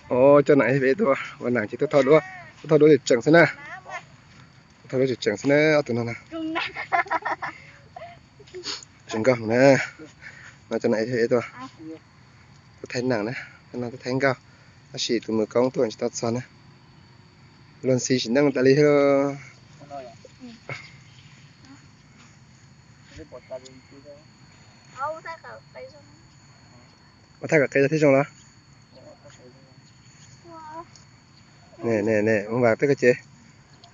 Os, coj nam ib peb tuaj ua nam ces tuaj thaij duab, tuaj thaij duab tseem tseem xwb na. Tuaj thaij duab tseem tseem xwb na, ob tug no na. Zoo nkauj na. No coj nam ib peb tuaj, tuaj thaij nam na, no tuaj thaij nkauj, tab sis tus mus koob tuaj tsis tau txog na. Luag ntxhi sim neej tas li thiab. Ua thaj kom qe thiab zoo los? Ne ne ne, mus vam peb ko ces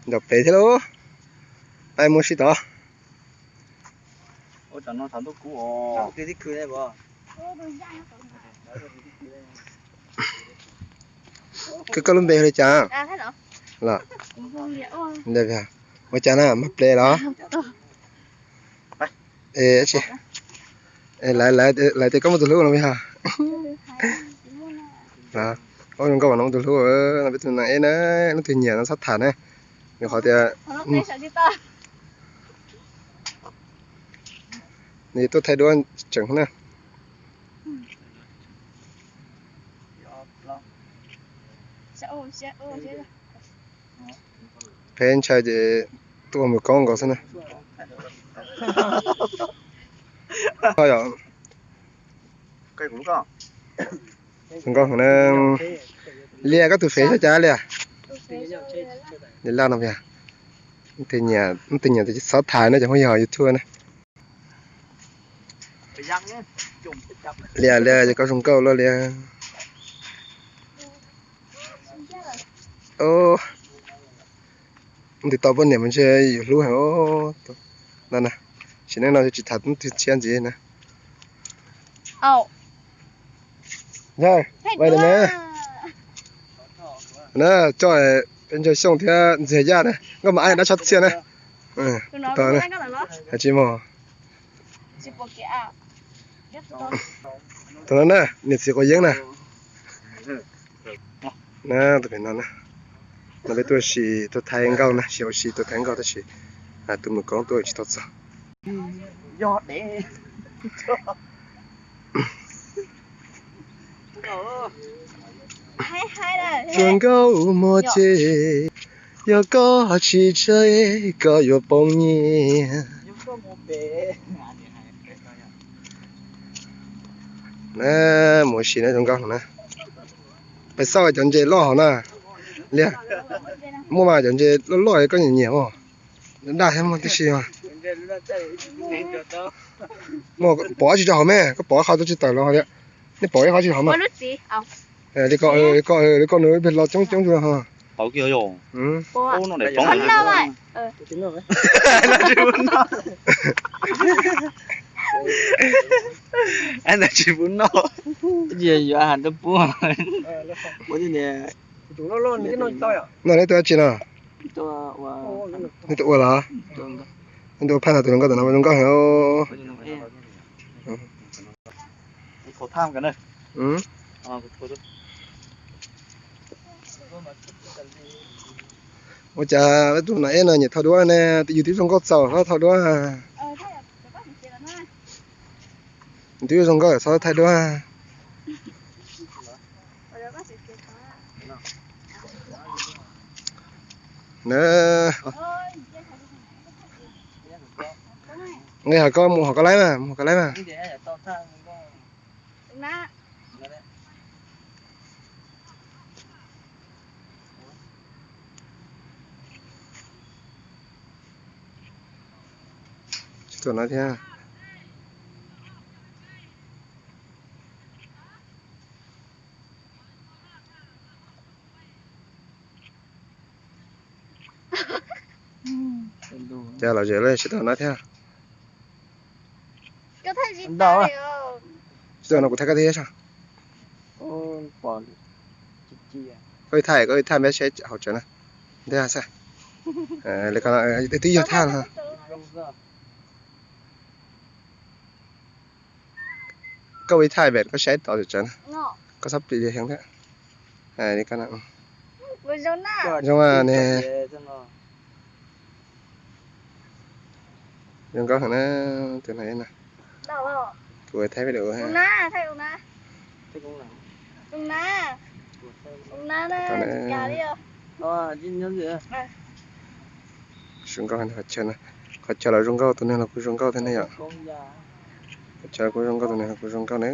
ntaus pem thiab lauj. Peb mus sib tod. Koj, koj lub npe hu li cas? Los, ua cas na, mag ple los? Lawv tias koj muaj tus hlub no yog. Zoo nkauj no muaj tus hlub, no peb tus nam eb na, leej twg nyiam no txhob tham na. Yog qhov tias nws tuaj thaij duab tseem na. Peb ntshai ces tuaj mus koob nkaus xwb na. Zoo nkauj na. Liam, koj tus fev xyov cas Liam? Liam Laj no, leej twg nyiam txhob tham na, cov phooj ywg YouTube na. Liam, Liam, koj zoo nkauj luaj li. Ntws tau poj niam mas ntshe yus hlub heev. No na, sim neej no tsis tham leej twg tshiab ntxiv na. Na, coj peb ntsaig Xyooj thiab Ntxhias Yaj na, nkauj mas ab dab tshab txhiaj na. Tsis mog. Tus no na, niam txiv quav yeeb na. Na, tus pem no na. No peb tuaj ua si tuaj thaij nkauj na, sis ua si tuaj thaij nkauj tab sis tus mus koob tuaj tsis tau txog. Tsuas nkauj muag ces, yog koj tsis tseeb koj yuav poob nyiaj. Na, mus ua si na zoo nkauj na. Pais xauj cov ntses loj hauv na. Liam, muaj mas cov ntses loj loj koj nyiam nyiam os. Daj thiab muaj tib si os. Pov tsis rau hauv me, koj pov qhov tau tsis tawm los tias. Nej pov ib qhov tsis hauv mas. Li ko, li ko, li ko nws ib pliag los coob coob zuag ho. Ntawd tsis pub noj. Yuav has rau pub. Noj neb tus dab tsi no? Neb tus ua los? Neb tus ua phaj no tus zoo nkauj tus no zoo nkauj heev. Ua cas tus nam eb no nyiam thaij duab ne, yus twb zoo nkauj txaus thaij duab. Yus twb zoo nkauj txhob thaij duab. Na, nqe hov koj mus hov koj laib mas, mus hov koj laib mas. Tsis tuaj no thiab. Cas lom zem lawm tsis tuaj no thiab. Tsis tuaj no kuv thaij koj thiab. Koj ib thaij, koj ib thaij peb saib hauv tsev na. Twb yog thaj no. Koj ua ib thaij pem koj saib tod tsev na. Koj txhob plis heev thiab. Zoo ne. Zoo nkauj heev na, tus no na. Kuv thaij video. Zoo nkauj, qhov chaw los zoo nkauj, tus neeg los kuj zoo nkauj thiab ne yom. Qhov chaw los kuj zoo nkauj, tus neeg los kuj zoo nkauj ne.